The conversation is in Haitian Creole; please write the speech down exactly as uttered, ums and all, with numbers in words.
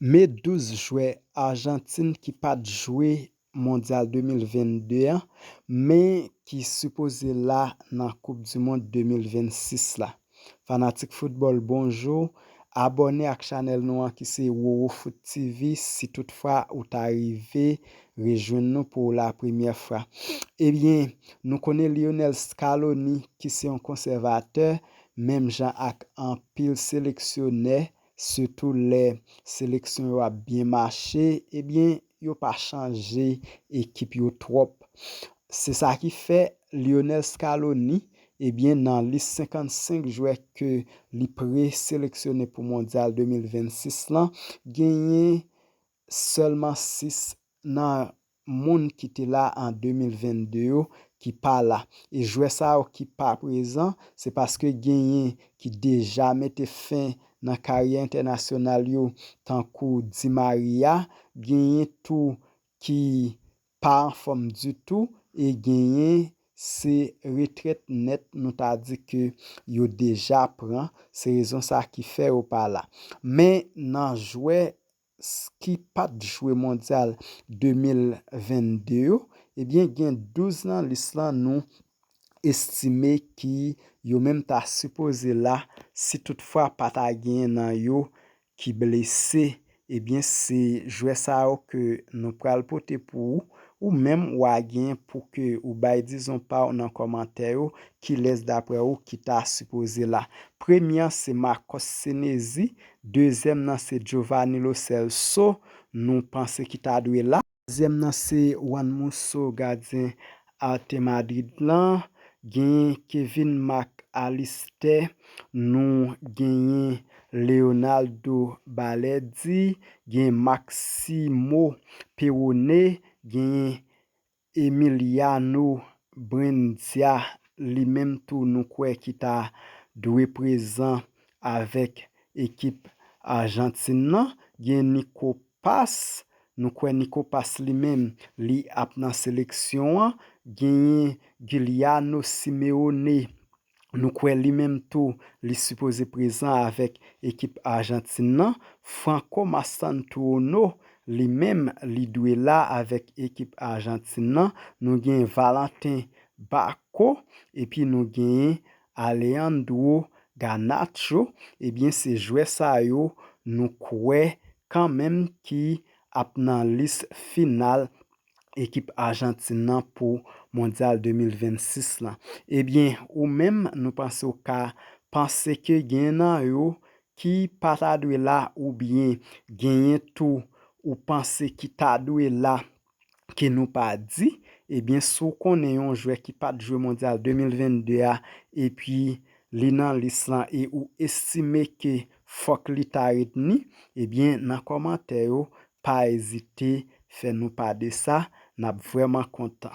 Men douz jwè Ajantin ki pa t jwe Mondyal de mil vennde an, men ki sipoze la nan Koup di Mond de mil vennsis la. Fanatik foutbòl, bonjou. Abòne ak chanèl nou an ki se Roro Foot T V si toutfwa ou ta rive rejwenn nou pou la premyè fwa. Ebyen, nou konnen Lionel Scaloni ki se yon konsèvatè, menm jan ak anpil seleksyonè, sitou lè seleksyon yo ap byen mache, ebyen, yo pa chanje ekip yo twòp. Se sa ki fè Lionel Scaloni, ebyen, nan lis senkannsenk jwè ke li preseleksyone pou Mondyal de mil vennsis lan, genyen sèlman sis nan moun ki te la an de mil vennde yo ki pa la. E jwè sa yo ki pa prezan, se paske genyen ki deja mete fen nan karyè entènasyonal yo, tankou Di Maria, genyen tou ki pa anfòm ditou, e genyen se retrèt nèt, nou ta di ke yo deja pran, se rezon sa ki fè yo pa la. Men nan jwè s- ki pa t jwe Mondyal de mil vennde yo, ebyen, gen douz nan lis lan nou estime ki yo menm ta sipoze la si toutfwa pa ta genyen nan yo ki blese. Ebyen, se jwè sa yo ke nou pral pote pou ou, ou menm w a gen pou ke ou bay dizon pa w nan kòmantè yo, kilès daprè ou ki ta sipoze la. Premye an se Marcos Senesi, dezyèm nan se Giovanni Lo Celso, nou panse ki ta dwe la. Twazyèm nan se Juan Musso, gadyen Arte Madrid lan, genyen Kevin McAllister, nou genyen Leonardo Balerdi, genyen Maximo Perrone, genyen Emiliano Buendia, li menm tou nou kwè ki ta dwe prezan avèk ekip Ajantin nan, gen Nico Paz, nou kwè Nico Paz li menm li ap nan seleksyon an, genyen Giuliano Simeone, nou kwè li menm tou li sipoze prezan avèk ekip Ajantin nan, Franco Mastantuono li menm li dwe la avèk ekip Ajantin nan, nou gen Valentin Bacco, epi nou genyen Alejandro Garnacho, ebyen se jwè sa yo nou kwè kanmenm ki ap nan lis final ekip Ajantin nan pou Mondyal de mil vennsis lan. Ebyen, ou menm, nou panse w ka panse ke gen nan yo ki pa ta dwe la oubyen genyen tou ou panse ki ta dwe la ke nou pa di, ebyen, si w konnen yon jwè ki pa t jwe Mondyal de mil vennde a, epi li nan lis lan e ou estime ke fòk li ta retni, ebyen, nan kòmantè yo, pa ezite fè nou pa de sa, n ap vrèman kontan.